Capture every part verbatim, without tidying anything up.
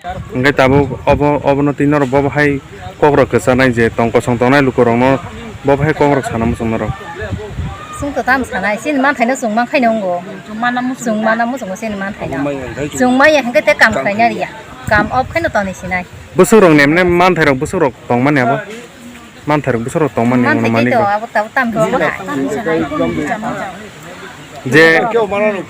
Hwnkhe tabuk obo, obono twi norok bobo hai kokrok kwchanai je tong kosong tongnai lukurokno bobo hai kokrok sana muchung norok. Chwng to tamo sanai, chini manthaino chwng mankhaino wngo. Chwng mana muchungo chini manthaino. Chwng maya hwnkhe tei kam khlaina riya. Kam off khaino tonwi sinai. Bwswkrok nemne manthairok bwswkrok tongmani abo? Manthairok bwswkrok tongmani Manthai hwnmani tei to kok. Abo tabuk tamo tongmani. Je Keo mano no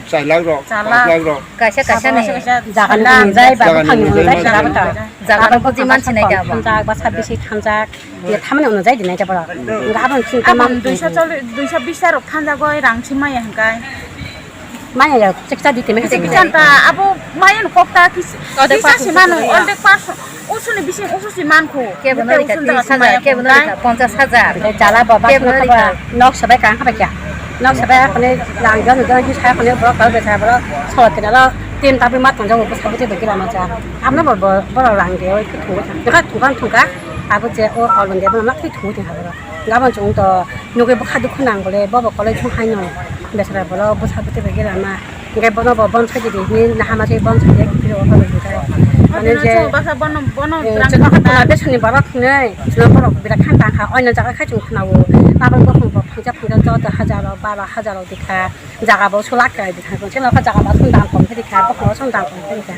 chai lakh rok, Char lakh. Panch lakh rok. Kaisa kaisa ni. Jaga ni unjai, ba Jaga ni buphang ni unjai, unjai, sila bata. Jaga ni buji mansi nai da ba. Thanjak, ba sabisi thanjak. Ye thamani unjai dinai da ba. Nga abang sing Abang tamang. Duiso choli, duiso bis rok thanjago rang si maya hwnkhe. Maya ya, chiksa di teme. Chiksa ta abo maya no kokta kis-, Odek kisa pass si mano, unjai. Odek pass. Usuni bising ususi mankhu. Kebo no rika tris hajar, kebo no rika ponchas hajar. Jala baba kebo no rika. Nok sabai kang khabai kya. Nok sabai khone lang jon jon hi sa khone borok kal besa borok solo kena lo tin tapi mat tonjong ko sabu te bekila ma cha. Amna bor bor lang de oi thu. Ka thu kan thu ka. Abo je o alon de ma thu thu ha borok. Gabon chung to nugui bwkha dukhu nang bole bobo college thung haino besara bolo bwsa bwtwi bai gela ma hwnkhe bono bo bonsai di hinwi nahama se bonsai de kiphilwi obo hwnkhe mane je basa bono bono eh, chwng kha tongma besani borok hinwi chwng borok birat khan tang kha oino jaga khai chwng khna o abo bokhong bo phangsa phangsa choudo hajar o baro hajar o dikha jaga bo sulak kha dikha chwng kha jaga bo song dam kom khe dikha bokhong song dam kom khe dikha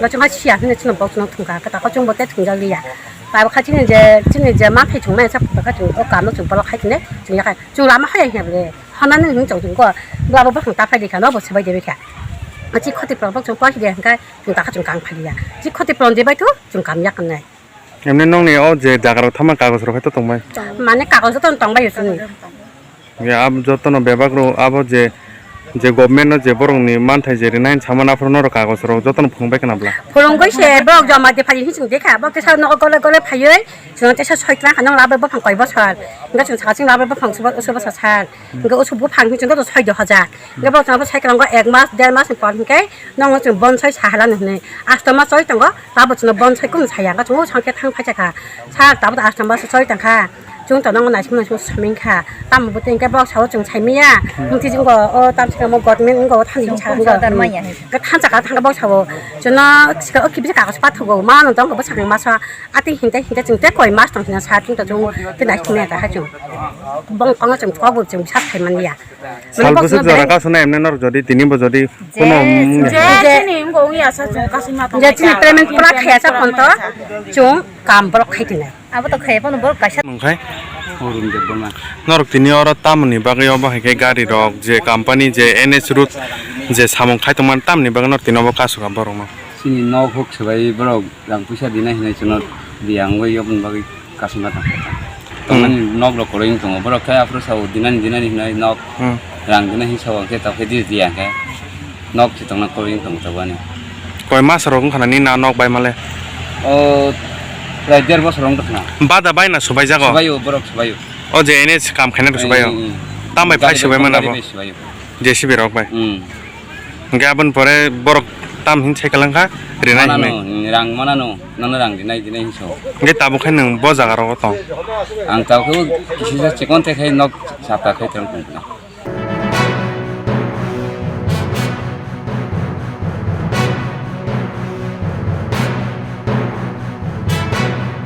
no chwng kha sia hinwi chwng bo chwng thung kha kha ta chwng bo te thung jak liya. Tabuk kha chini je, chini je ma phai chwng maya sa phuto kha chwng o kam no chwng bolok khai tini chwng ya kha chwng lama haya hiya bole hana nang hwn chwng chwng ko bla bo bwkhang ta phai di kha no bo swbai de kha. A chi khoti phlong chwng poi de kha chwng ta kha chwng kang phai ya chi khoti phlong de bai thu chwng kam yak nai. Emne nong ni o je daga rok thama kagoj rok hai to tong bai. Mane kagoj to tong bai chwng. Ya, ab jotono bebak rok abo je, je government no je borok ni manthai je rinai hinwi sama na phuru norok kagoj rok jotono phunuk bai khna bla. Phunuk bai se borok joma de phai hinwi chwng de kha, borok tesa nogo gole gole phaiwi chwng tesa soi tlang kha nang labai buphang koi bosor. Hwnkhe chwng saka chwng labai buphang subo, subo sa sal. Hwnkhe usu buphang hinwi chwng joto soi do hajar. Hwnkhe borok chwng abo sai kwlango ek mas, der mas ni por hwnkhe nongno chwng bonsai sahala no hinwi. Asto mas soi tongo, tabo chwngno bonsai kunu saya, hwnkhe chwng o songkhe thang phai chakha. Sir, tabo to asto mas soi tangkha. Chwng to nongno naising naising saming kha. Tamo bo tei hwnkhe bok sao chwng saimanya. Hwnkhe chwng o, o tam sikamo government wngkha o thani Chwng sa phone wngkha. Order manya hai. Hwnkhe thansa ka thangkha bok sao. Chwngno sika o kibisa kagos pathogo. Ma no tongkha bwsakni masa. Ati hinte hinte chwng tei koi mas tong hina sa chwng to chwng tei naising manya ta ha chwng. Bong kongo chwng kok bo chwng sa sai manya. Sal bwswk jora kasuna emne norok jodi tini bo jodi kono je chini wngya sa chwng kasima tong. Je chini payment pura khaya sa phone to chwng kam borok khai tini. Abo to khaya phone borok kaisa. Mungkhai. Arun Debbarma. Norok tini oro tamoni bagwi obo hai khe gari rok je company je N S route je samung khai tongmani tamoni bagwi norok tini obo kasukha borok no. Chini nok huk swbai borok rang puisa dinai hinwi chwngno biyang wi yokni bagwi kasima tong. Hmm. Tongmani nok rok kwrwi wng tongo. Borok khe aphuru sao dinani dinani hinwi nok Hmm. rang dinai hinwi sao khe tokhe di diya khe nok se tongna kwrwi wng tongo tabukni. Koi mas rok wngkha na nini na nok bai male? O prai der bosor wng tongkha na. Bada bai na subai jago? Subaio, borok subaio. O je N S kam khaina rok subaio? Hmm, hmm. Tam bai phai Gari subai rok, mana gari bo? Bai subaio. J C B rok bai? Hmm. Hwnkhe aboni pore borok tam hin sai kwlangkha, rinai hinwi. Manano, rang manano, nono rang dinai dinai hinwi sao. Hwnkhe tabuk khai nwng bo jaga rogo tong? Ang tabuk khe kisisa chikon te khai nok sapta khai tong tong.